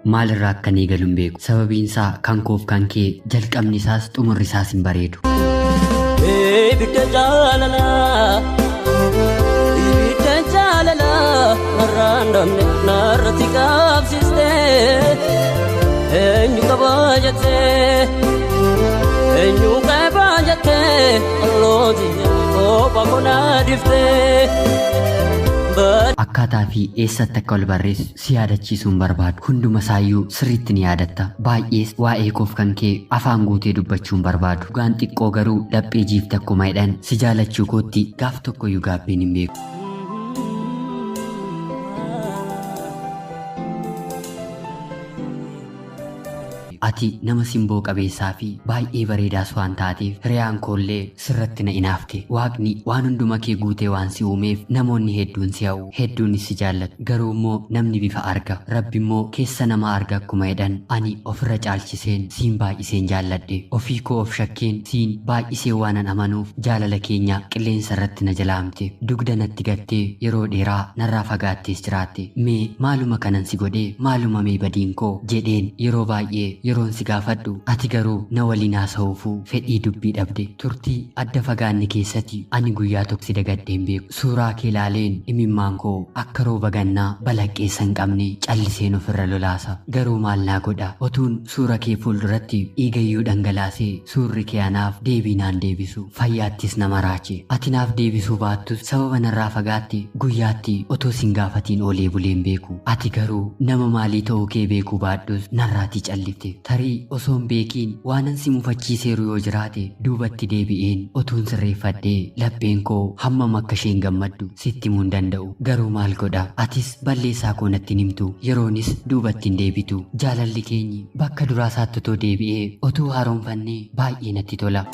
Maalirraa akkan eegalu hin beeku. Sababiin isaa kan koof kan kee jalqabni isaas xumurri isaas hin bareedu. Ibidda jaalalaa, ibidda jaalalaa, narraan dhabne narratti qabsiiste. Eenyu qabaa jettee, eenyu qabaa jettee, allooti kophaa konaa dhiftee. Akkaataa fi eessatti akka wal barreessu si yaadachiisuu hin barbaadu. Hunduma isaayyuu sirriitti ni yaadatta. Baay'ees waa'ee koof kan kee afaan guutee dubbachuu hin barbaadu. Dhugaan xiqqoo garuu laphee jiifte akkuma jedhan si jaalachuu kootti gaaf tokkoyyuu gaabbeen hin beeku. Ati nama simboo qabeessaa fi baay'ee bareedaas waan taateef hiriyaan koollee sirratti na inaafte. Waaqni waan hunduma kee guutee waan si uumeef namoonni hedduun si hawwu, hedduunis si jaallatu. Garuu immoo namni bifa arga, Rabbi immoo keessa namaa arga akkuma jedhan ani ofirra caalchiseen siin baay'iseen jaalladhe. Ofii koo of shakkeen siin baay'isee waanan amanuuf jaalala keenya qilleensa irratti na jalaa hamte. Dugda natti gattee yeroo dheeraa narraa fagaattees jiraatte. Mee maaluma kanan si godhee, maaluma mee badiin koo jedheen yeroo baay'ee yeroon si gaafadhu ati garuu na waliin haasa'uufuu fedhii dubbii dhabde. Turtii adda fagaanne keessatti ani guyyaa tokko si dagadhee hin beeku. Suuraa kee ilaaleen imimmaan koo akka rooba gannaa balaqqeessa hin qabne calliseen ofirra lolaasa. Garuu maal naa godha, otuun suura kee fuulduratti dhiigayyuu dhangalaasee suurri kee anaaf deebii naan deebisu. Fayyaattis na maraache. Ati naaf deebisuu baattus sababa narraa fagaatte guyyaatti otoo sin gaafatiin oolee bulee hin beeku. Ati garuu nama maalii ta'uu kee beekuu baadhus narraatii callifte. Tarii osoo hin beekiin waanan si mufachiiseeru yoo jiraate duubatti deebi'een otuun sirreeffadhee lapheen koo hammam akka isheen gammaddu sitti himuu hin danda'u. Garuu maal godha, atis balleessaa koo natti hin himtu, yeroonis duubatti hin deebitu. Jaalalli keenyi bakka duraa isaatti otoo deebi'ee otuu haaromfannee baay'ee natti tola.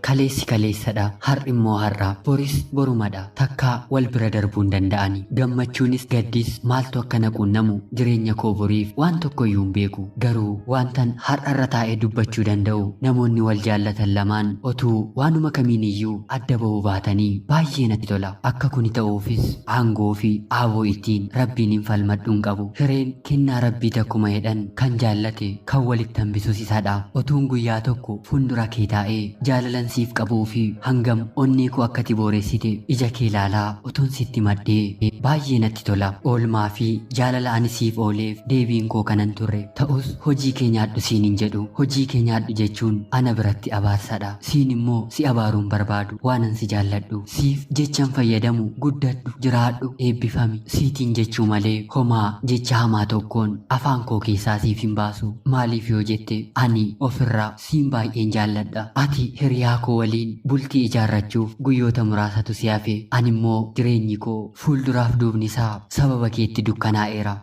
Kaleessi kaleessadha, har'i immoo har'a, boris borumadha. Takkaa wal bira darbuu hin danda'ani. Gammachuunis gaddis maaltu akka na quunnamu jireenya koo boriif waan tokkoyyuu hin beeku. Garuu wantan har'arra taa'ee dubbachuu danda'u namoonni wal jaallatan lamaan otuu waanuma kamiin iyyuu adda ba'uu baatanii baay'ee natti tola. Akka kuni ta'uufis aangoo fi aaboo ittiin Rabbiin hin falmadhu hin qabu. Hireen kennaa Rabbii takkuma jedhan kan jaallate kan walitti hambisus isadha. Otuun guyyaa tokko fuuldura kee taa'ee jaalalan siif qabuu fi hangam onnee koo akka ati booressite ija kee ilaalaa otuun sitti maddee baay'ee natti tola. Oolmaa fi jaalala ani siif ooleef deebiin koo kanan turre. Ta'us hojii kee nyaadhu siin hin jedhu. Hojii kee nyaadhu jechuun ana biratti abaarsadha. Siin immoo si abaaruun barbaadu. Waanan si jaalladhu siif jechan fayyadamu guddadhu, jiraadhu, eebbifami siitiin jechuu malee homaa jecha hamaa tokkoon afaan koo keessaa siif hin baasu. Maaliif yoo jette ani ofirra siin baay'een jaalladha. Ati hiriyaa koo waliin bultii ijaarrachuuf guyyoota muraasatu si hafe. Ani immoo jireenyi koo fuulduraaf duubni isaa sababa keetti dukkanaa'eera.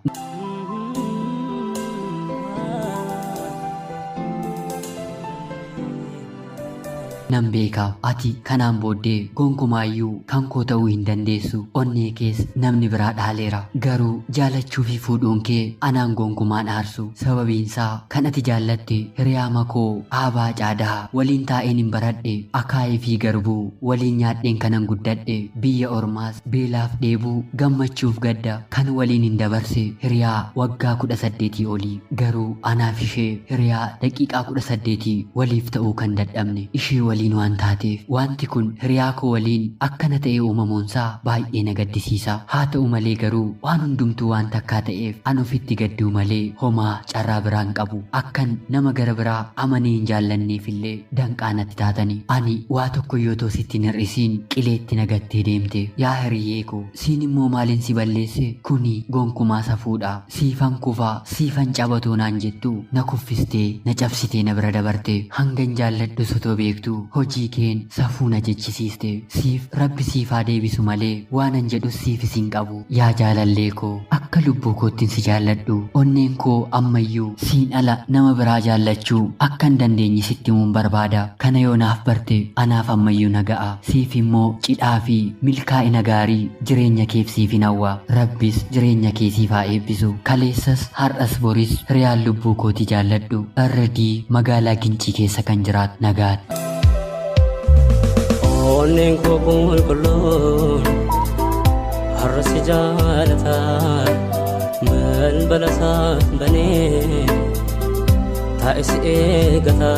Nan beeka ati kanaan booddee gonkumaayyuu kan koo ta'uu hin dandeessu. Onnee kees namni biraa dhaaleera. Garuu jaalachuu fi fuudhuun kee anaan gonkumaan aarsu. Sababiin isaa kan ati jaallatte hiriyaa makoo aabaa caadaa waliin taa'een hin baradhe, akaayii fi garbuu waliin nyaadheen kanan guddadhe, biyya ormaas beelaaf dheebuu gammachuuf gadda kan waliin hin dabarse hiriyaa waggaa 18 olii. Garuu anaaf ishee hiriyaa daqiiqaa 18 waliif ta'uu kan dadhabne ishee waliin waan taateef wanti kun hiriyaa koo waliin akkana ta'ee uumamuunsaa baay'ee na gaddisiisa. Haa ta'u malee garuu waan hundumtuu waan takkaa ta'eef an ofitti gadduu malee homaa carraa biraan qabu. Akkan nama gara biraa amanee hin jaallanneef illee danqaa natti taatani. Ani waa tokko yoo ta'u sitti hin hir'isiin qileetti na gattee deemte. Yaa hiriyyee koo, siin immoo maaliin si balleesse? Kuni gonkumaa safuudha. Siifan kufaa, siifan cabatoo naan jettu na kuffistee na cabsitee na bira dabarte. Hangan jaalladhus otoo beektu Hojii keen safuu na jechisiiste. Siif rabbi siif haa deebisu malee waanan jedhus siifis hin qabu. Yaa jaalallee koo, akka lubbuu koottin si jaalladhu. Onneen koo ammayyuu siin ala nama biraa jaallachuu akka hin dandeenye sitti himuun barbaada. Kana yoo naaf barte anaaf ammayyuu na ga'a. Siif immoo cidhaa fi milkaa'ina gaarii jireenya keef siifin hawwa. Rabbis jireenya kee siif haa eebbisu. Kaleessas har'as boris hiriyaan lubbuu kootii jaalladhu. RD magaalaa Gincii keessa kan jiraatu nagaatti. Onneen koo qulqulluun har'a si jaalata, balbala isaa banee taa'e si eegata.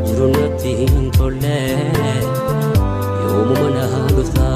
Jiruun natti hin tolle, yoomuma na dhufta.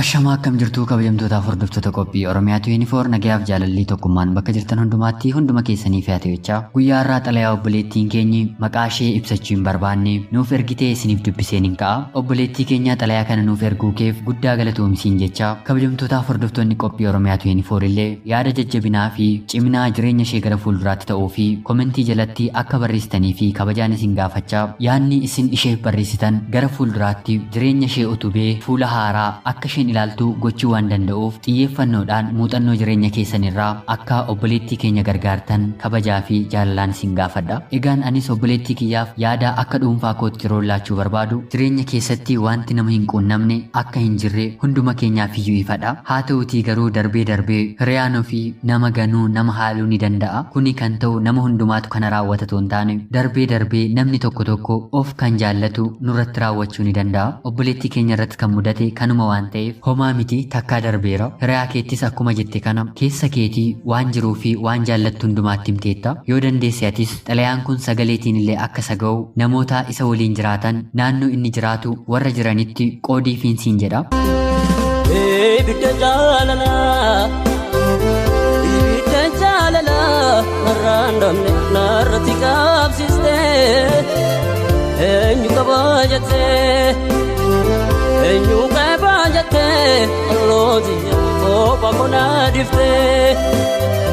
Ashamaa, akkam jirtuu kabajamtootaaf hordoftoota qophii Oromiyaa 24? Nagayaaf jaalallii tokkummaan bakka jirtan hundumaatti hunduma keessanii fe'ate jechaa, guyyaa har'aa xalayaa obboleettiin keenyi maqaa ishee ibsachuu hin barbaanne nuuf ergitee isiniif dubbiseen hin ka'a. Obboleettii keenya, xalayaa kana nuuf erguu keef guddaa galatoomsiin jechaa, kabajamtootaaf hordoftoonni qophii Oromiyaa 24 illee yaada jajjabinaa fi ciminaa jireenya ishee gara fuulduraatti ta'uu fi komentii jalatti akka barreessitanii fi kabajaan isin gaafachaa, yaadni isin isheef barreessitan gara fuulduraatti jireenya ishee utubee fuula haaraa akka isheen ilaaltu gochuu waan danda'uuf, xiyyeeffannoodhaan muuxannoo jireenya keessan irraa akka obboleettii keenya gargaartan kabajaa fi jaalalaan isin gaafadha. Egaan anis obboleettii kiyyaaf yaada akka dhuunfaa kootti yeroo laachuu barbaadu, jireenya keessatti wanti nama hin quunnamne akka hin jirre hunduma keenyaaf iyyuu ifadha. Haa ta'utii garuu darbee darbee hiriyaan ofii nama ganuu, nama haaluu ni danda'a. Kuni kan ta'u nama hundumaatu kana raawwata otoo hin taane, darbee darbee namni tokko tokko of kan jaallatu nurratti raawwachuu ni danda'a. Obboleettii keenya irratti kan mudate kanuma waan ta'eef homaa miti, takkaa darbeera. Hiriyaa keettis akkuma jette kana keessa keetii waan jiruu fi waan jaallattu hundumaatti himteetta. Yoo dandeesse atis xalayaan kun sagaleetiin illee akka isa ga'u namoota isa waliin jiraatan, naannoo inni jiraatu warra jiranitti qoodiifiin siin jedha. Ibidda jaalalaa, ibidda jaalalaa narraan dhabne narratti qabsiiste. Eenyu qabaa jettee, eenyu qabaa jettee, allooti kophaa konaa dhiftee.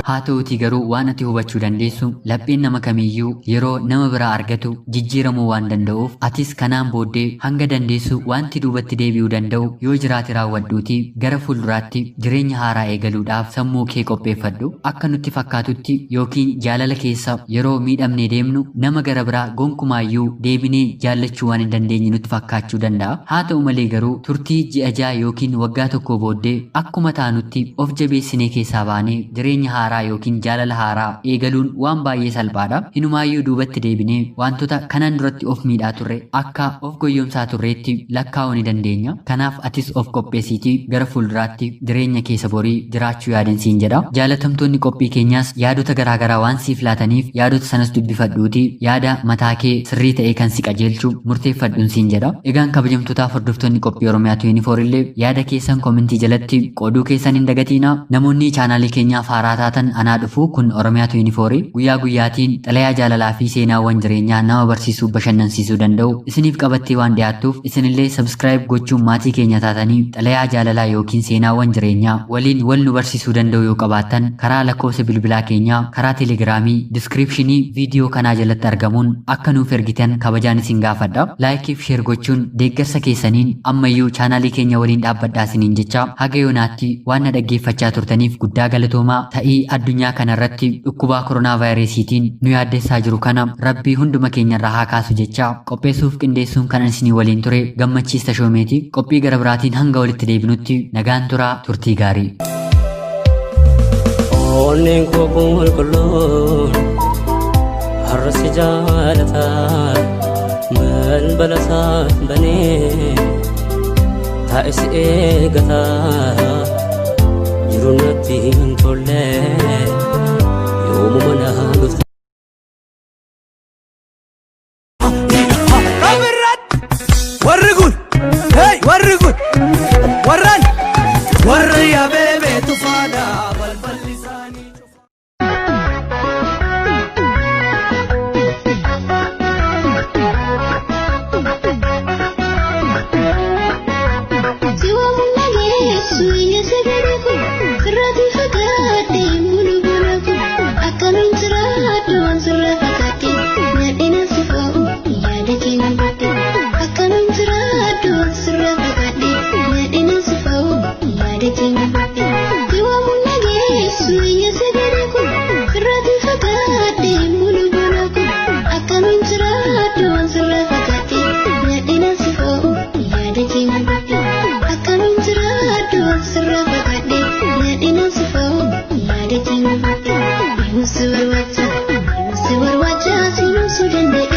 Haa ta'utii garuu waan ati hubachuu dandeessu, lapheen nama kamiiyyuu yeroo nama biraa argatu jijjiiramuu waan danda'uuf, atis kanaan booddee hanga dandeessu wanti duubatti deebi'uu danda'u yoo jiraate raawwadhuutii gara fuulduraatti jireenya haaraa eegaluudhaaf sammuu kee qopheeffadhu. Akka nutti fakkaatutti yookiin jaalala keessa yeroo miidhamnee deemnu nama gara biraa gonkumaayyuu deebinee jaallachuu waan hin dandeenye nutti fakkaachuu danda'a. Haa ta'u malee garuu turtii ji'a 6 yookiin waggaa 1 booddee akkuma taanutti of jabeessinee keessaa baanee jireenya haaraa yookiin jaalala haaraa eegaluun waan baay'ee salphaadha. Hinumaayyuu duubatti deebinee wantoota kanaan duratti of miidhaa turre akka of goyyomsaa turreetti lakkaa'uu ni dandeenya. Kanaaf atis of qopheessiitii gara fuulduraatti jireenya keessa borii jiraachuu yaadin siin jedha. Jaalatamtoonni qophii keenyaas yaadota garaagaraa waan siif laataniif yaadota sanas dubbifadhuutii yaada mataa kee sirrii ta'e kan si qajeelchu murteeffadhuun siin jedha. Egaan kabajamtootaaf hordoftoonni qophii Oromiyaa 24 illee yaada keessan komentii jalatti qooduu keessan hin dagatiina. Namoonni chaanaalii keenyaaf haaraa taatan, anaa dhufu. Kun Oromiyaa 24, guyyaa guyyaatiin xalayaa jaalalaa fi seenaawwan jireenyaa nama barsiisuu, bashannansiisuu danda'u isiniif qabattee waan dhiyaattuuf, isinillee subscribe gochuun maatii keenya taatanii xalayaa jaalalaa yookiin seenaawwan jireenyaa waliin wal nu barsiisuu danda'u yoo qabaattan, karaa lakkoofsa bilbilaa keenyaa karaa teelegiraamii diskiripshinii viidiyoo kanaa jalatti argamuun akka nuuf ergitan kabajaan isin gaafadha. Like fi share gochuun deeggarsa keessaniin ammayyuu chaanaalii keenya waliin dhaabbadhaa isiniin jecha, haga yoonaatti waan na dhaggeeffachaa turtaniif guddaa galatoomaa. Ta'ii addunyaa kanarratti dhukkubaa koronaa vaayirasiitiin nu yaaddessaa jiru kana rabbii hunduma keenyarraa haa kaasu jecha, qopheessuuf qindeessuun kan isinii waliin ture Gammachiis Tashoomeeti. Qophii gara biraatiin hanga walitti deebinutti nagaan turaa, turtii gaarii. Onneen koo qulqulluun har'a si jaalata, balbala isaa banee taa'e si eegata. Jiruun natti hin tolle, yoomuma na dhufta. Warri kun, hey, warri kun, warran, warri abeebee tufaadha balballi isaanii. Si waamuun dhageessu iyya sagalee kun, sirratti fagaadhe bulu bula kun, akkamiin jiraadhu waan sirra fagaadhe nyaadhee na si fa'u yaada. Si barbaacha si nuusuu danda'e.